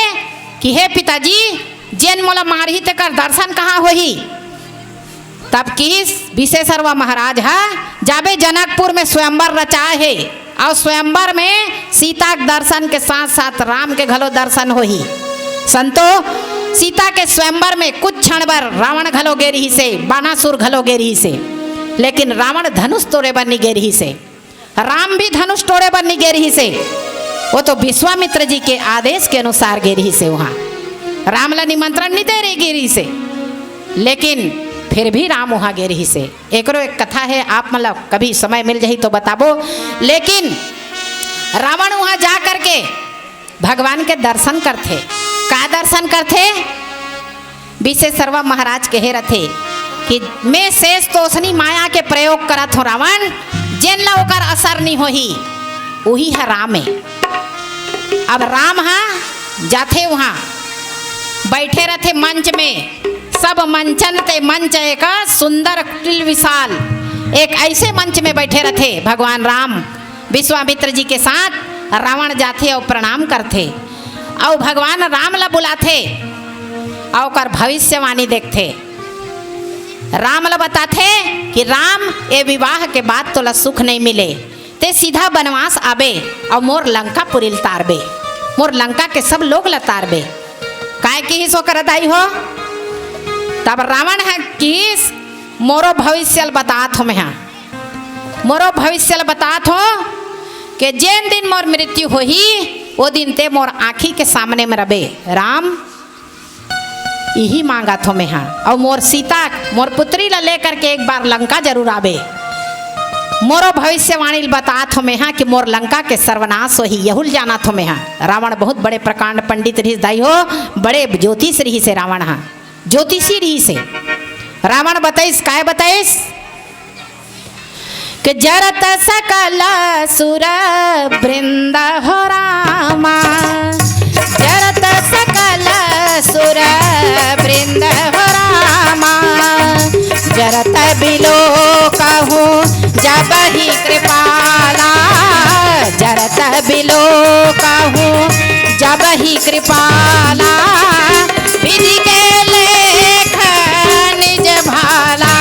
कि हे पिताजी, जेन मोला मारही तेकर दर्शन कहाँ होही? तब किहिस विशेषरवा महाराज ह, जाबे जनकपुर में स्वयंवर रचाए हे, अउ स्वयंवर में सीता के दर्शन के साथ साथ राम के घलो दर्शन होही। संतो, सीता के स्वयंवर में कुछ क्षण बर रावण घलो गे रहिसे, बानासुर घलो गे रहिसे, लेकिन रावण धनुष तोड़े बर नि गे रहिसे। राम भी धनुष तोड़े बर नि गे रहिसे, वो तो विश्वामित्र जी के आदेश के अनुसार गे रहिसे। वहाँ राम ला निमंत्रण नि दे रही गे रहिसे, लेकिन फिर भी राम वहाँ गे रहिसे। एकरो एक कथा है, आप मन ला कभी समय मिल जाही तो बताबो। लेकिन रावण वहाँ जा करके भगवान के दर्शन करथे। का दर्शन करथे? विशेषरवा महाराज कहे रथे कि मैं शेष तोषणी माया के प्रयोग करत हो रावण, जेन ला ओकर असर नहीं होही, उही ह राम ए। अब राम ह जाथे वहाँ, बैठे रथे मंच में, सब मंचन ते मंच एक सुंदर कुटिल विशाल, एक ऐसे मंच में बैठे रथे भगवान राम। विश्वामित्र जी के साथ रावण जाथे अउ प्रणाम करथे, अउ भगवान राम ला बुलाथे, अउ ओकर भविष्यवाणी देखथे। राम ला बताथे कि राम, ए विवाह के बाद तोला सुख नहीं मिले, ते सीधा बनवास आबे, अउ मोर लंकापुरी ल तारबे, मोर लंका के सब लोग ला तारबे। काय किहिस ओकर दाई हो? तब रावण ह किहिस, मोरो भविष्य ल बतात हो मेहा, मोरो भविष्य ल बतात हो कि जेन दिन मोर मृत्यु होही, ओ दिन ते मोर आँखी के सामने में रबे। राम, इही मांगत हो मेहा, अउ मोर सीता, मोर पुत्री ला लेकर के एक बार लंका जरूर आबे। मोरो भविष्यवाणी ल बतात हो मेहा कि मोर लंका के सर्वनाश होही, यहू ल जानत हो मेहा। रावण बहुत बड़े प्रकांड पंडित रहिस दाई हो, बड़े ज्योतिष रहिसे रावण ह, ज्योतिषी रहिसे। रावण बताइस, काय बताइस? कि जरत सकल सुर बृंद हो रामा, जरत सकल सुर बृंद हो रामा, जरत बिलोकहु जब ही कृपाला, जरत बिलोकहु जब ही कृपाला, विधि के लेख निज भाला।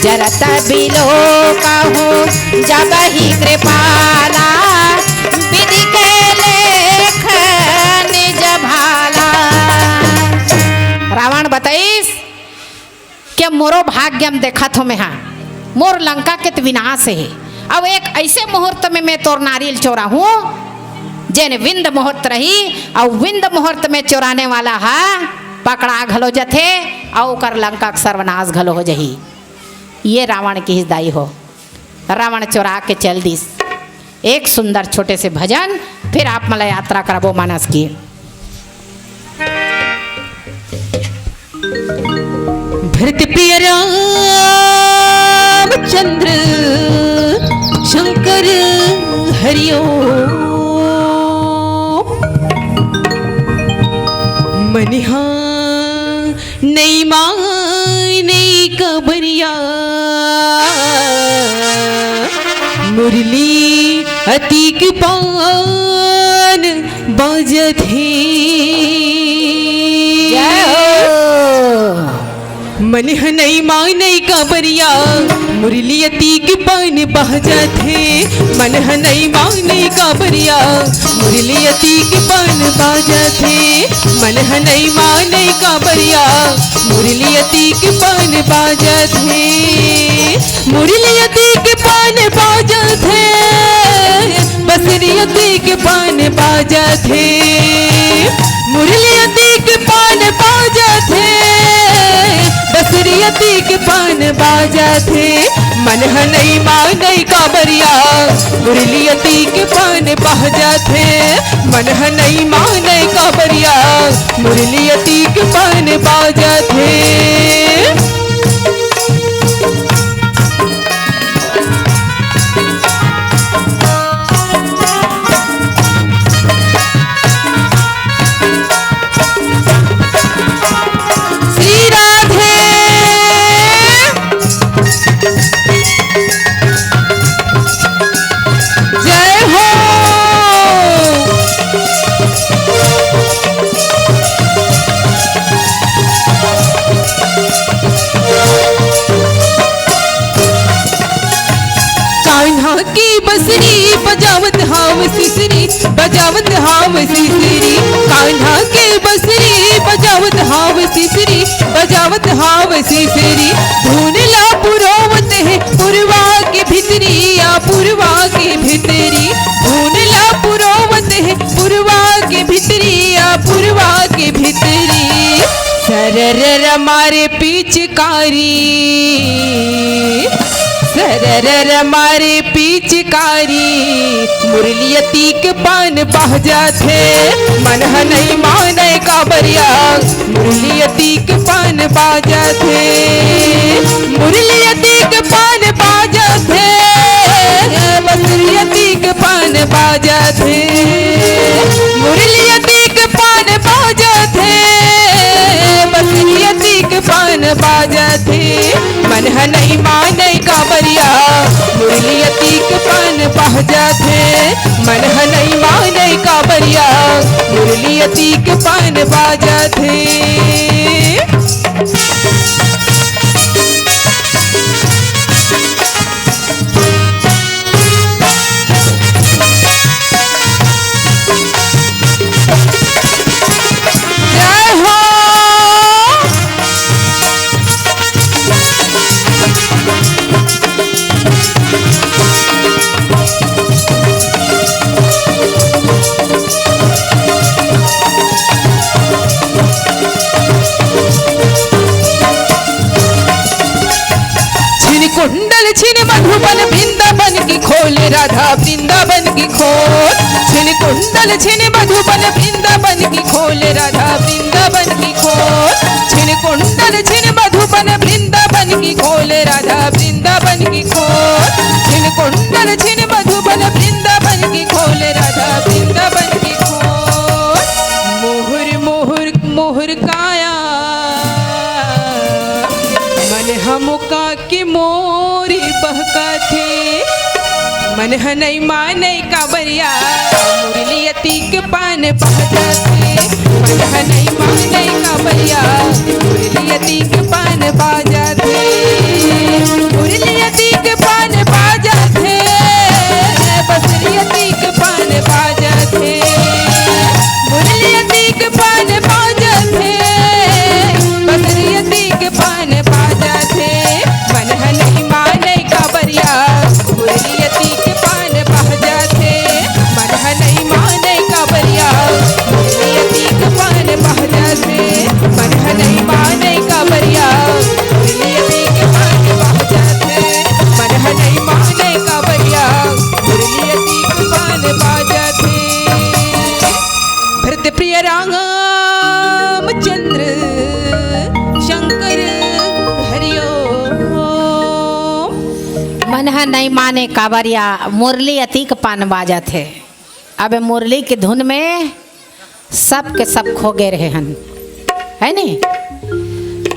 जरत बिलोकहु जब ही कृपाला, विधि के लेख निज भाला। रावण बताइस कि मोरो भाग्य म देखत हो मेहा, मोर लंका के त विनाश हे, अउ एक ऐसे मुहूर्त में मैं तोर नारी ल चोराहूं, जेन विंद मुहूर्त रही, अउ विंद मुहूर्त में चोराने वाला हा पकड़ा घलो जथे अउ ओकर लंका के सर्वनाश घलो हो जही। ये रावण किहिस दाई हो, रावण चोरा के चल दिस। एक सुंदर छोटे से भजन, फिर आप मन ला यात्रा करबो मानस की। भरत प्रिय रामचंद्र शंकर हरिओ। मनिहा नइ मानय काबरिया, मुरली अतिक पान बाजत हे। जय हो। मन ह नइ मानय काबरिया, मुरली अतिक पान बाजत हे। मन ह नइ मानय काबरिया, मुरली अतिक पान बाजत हे। मन ह नइ मानय काबरिया, मुरली अतिक पान बाजत हे। मुरली अतिक पान बाजत हे, बंसुरी अतिक पान बाजत हे। मुरली अतिक पान बाजत हे, बंसुरी अतिक पान बाजत हे। मन ह नइ मानय काबरिया, मुरली अतिक पान बाजत हे। मन ह नइ मानय काबरिया, मुरली अतिक पान बाजत हे। श्री राधे। जय हो। कान्हा के बंसुरी बजावत हाव सिसरी, बजावत हाव सिसरी। कान्हा के बंसुरी बजावत हाव सिसरी, बजावत हाव सिसरी। धुन ला पुरोवत हे पुरवा के भितरी, आ पुरवा के भितरी। धुन ला पुरोवत हे पुरवा के भितरी, आ पुरवा के भितरी। सरर मारे पिचकारी, सरर मारे पिचकारी। मुरली अतिक पान बाजत हे, मन ह नइ मानय काबरिया। मुरली अतिक पान बाजत हे, मुरली अतिक पान बाजत हे, बंसुरी अतिक पान बाजत हे। मुरली अतिक पान बाजत हे, बंसुरी अतिक पान बाजत हे। मन ह नइ मानय काबरिया, मुरली अतिक पान बाजत हे। मन ह नइ मानय काबरिया, मुरली अतिक पान बाजत हे। जय हो। छिन कुंडल छिन मधुबन वृंदावन की खोल, राधा वृंदावन की खोल। छिन कुंडल छिन मधुबन वृंदावन की खोल, राधा वृंदावन की खोल। छिन कुंडल छिन मधुबन वृंदावन की खोल, राधा वृंदावन की खोल। छिन कुंडल छिन मधुबन वृंदावन की खोल, राधा वृंदावन की खोल। मोहर मोहर मोहर काया, मन ह मोका के मोरी बहकाथे। मन ह नइ मानय काबरिया, मुरली अतिक पान बाजथे। मन ह नइ मानय काबरिया, मुरली अतिक पान बाजथे। मुरली अतिक पान बाजथे, बंसुरी अतिक पान बाजथे। मुरली अतिक पान बाजथे, बंसुरी अतिक पान बाजथे। मन ह नइ मानय काबरिया, मुरली अतिक पान बाजथे। मन ह नइ मानय काबरिया, मुरली अतिक पान बाजथे। मन बाजत हे। भरत प्रिय रामचंद्र शंकर हरिओम। मन ह नइ माने काबर या मुरली अतिक पान बाजत हे। अब मुरली के धुन में सब के सब खो गे रहे हन, है नी?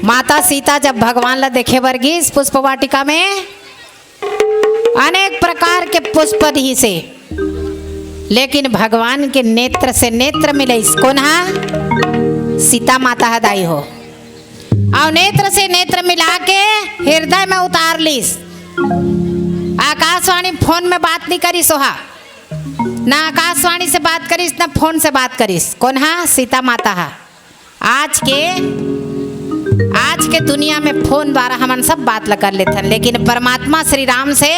माता सीता जब भगवान ला देखे बर गिस पुष्प वाटिका में, अनेक प्रकार के पुष्प दिस हे, लेकिन भगवान के नेत्र से नेत्र मिलइस। कोन हा? सीता माता ह दाई हो। अउ नेत्र से नेत्र मिला के हृदय में उतार लिस। आकाशवाणी फोन में बात नइ करिस ओहा, ना आकाशवाणी से बात करिस, ना फोन से बात करिस। कोन हा? सीता माता हा। आज के, आज के दुनिया में फोन द्वारा हमन सब बात ल कर लेथन, लेकिन परमात्मा श्री राम से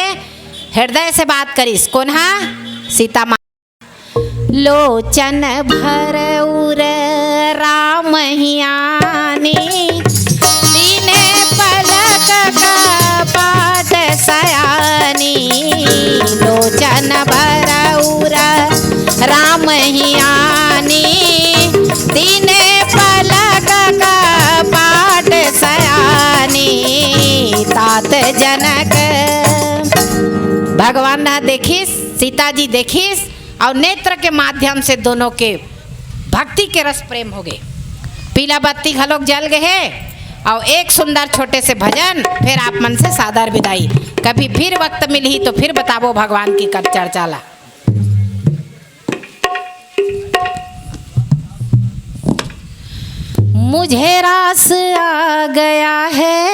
हृदय से बात करिस। कोन हा? सीता माँ। लोचन भर उर राम हियानी, तीने पलक कपट सयानी। लोचन भर उर राम हियानी, तीने पलक कपट सयानी। तात जनक भगवान ह देखिस, सीता जी देखिस, अउ नेत्र के माध्यम से दोनों के भक्ति के रस प्रेम हो गे। पीला बत्ती घलोक जल गे हे, अउ एक सुंदर छोटे से भजन फिर आप मन से सादर विदाई। कभी फिर वक्त मिलही तो फिर बताबो भगवान की कर चर्चा ला। मुझे रास आ गया है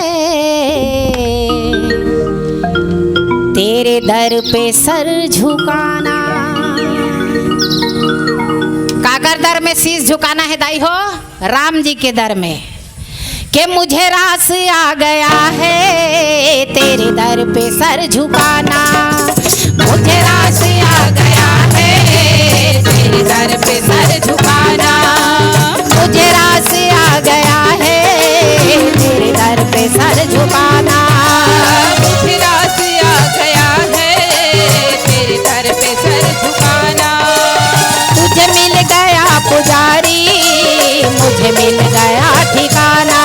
तेरे दर पे सर झुकाना। काकर दर में शीश झुकाना है दाई हो? राम जी के दर में। कि मुझे रास आ गया है तेरे दर पे सर झुकाना। मुझे रास आ गया है तेरे दर पे सर झुकाना। मुझे रास आ गया है तेरे दर पे सर झुकाना। मुझे रास आ गया है तेरे दर पे सर झुकाना। तुझे मिल गया पुजारी, मुझे मिल गया ठिकाना।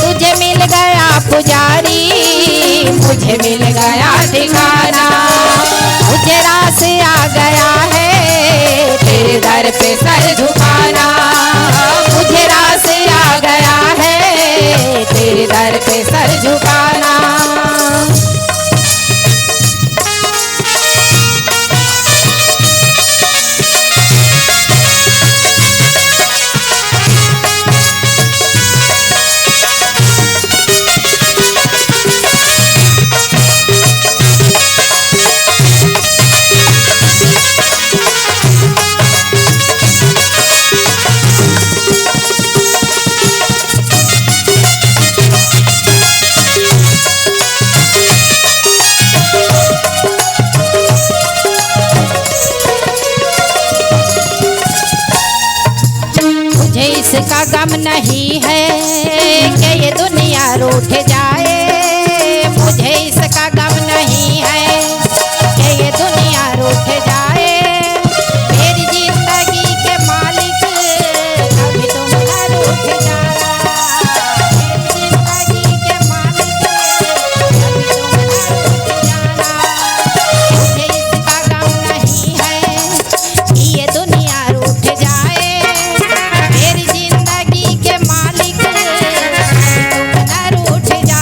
तुझे मिल गया पुजारी, मुझे मिल गया ठिकाना। मुझे रास आ गया है तेरे दर पे सर झुकाना। मुझे रास आ गया है तेरे दर पे सर झुकाना। मुझे इसका गम नहीं है कि ये दुनिया रूठ जाए। मुझे इसका गम नहीं है कि ये दुनिया रूठ जाए। मेरी जिंदगी के मालिक, कभी तुम न रूठ जाना। मेरी जिंदगी के मालिक, कभी तुम न रूठ जाना। मुझे इसका गम नहीं है कि ये दुनिया रूठ जाए। मेरी जिंदगी के मालिक, कभी तुम न रूठ जाना।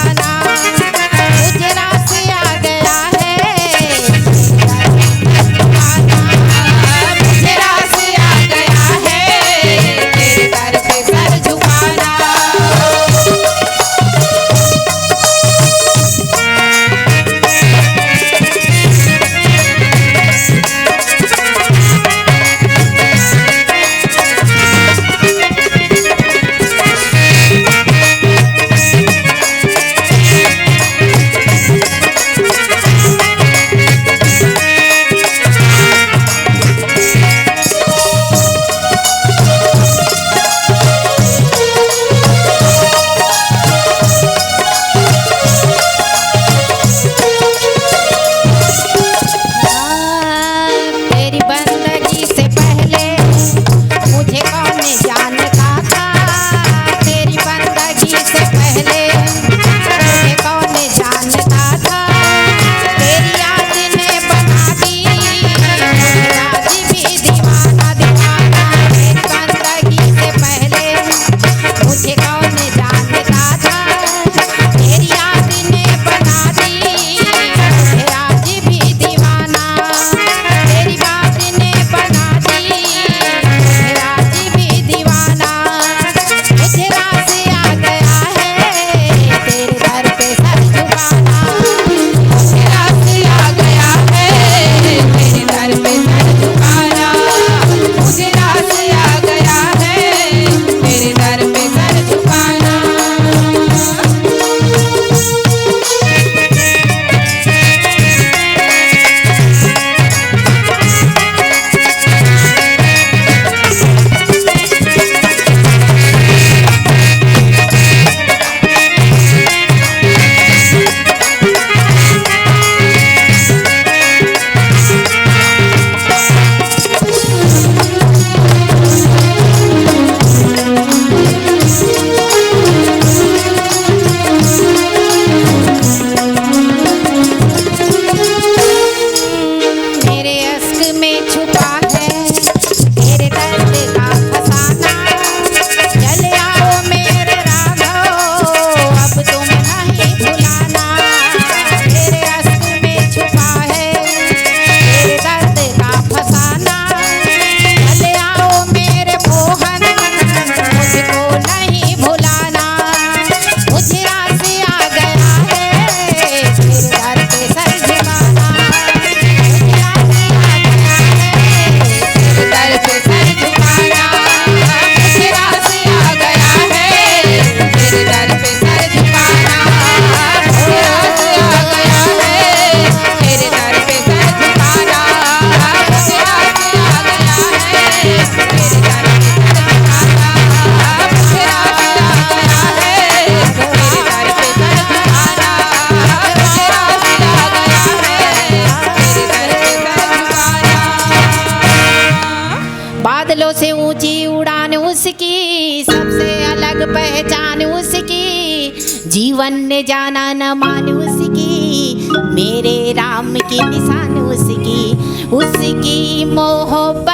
बादलों से ऊंची उड़ान उसकी, सबसे अलग पहचान उसकी, जीवन ने जाना न मान उसकी, मेरे राम की निशान उसकी। उसकी मोहब्बत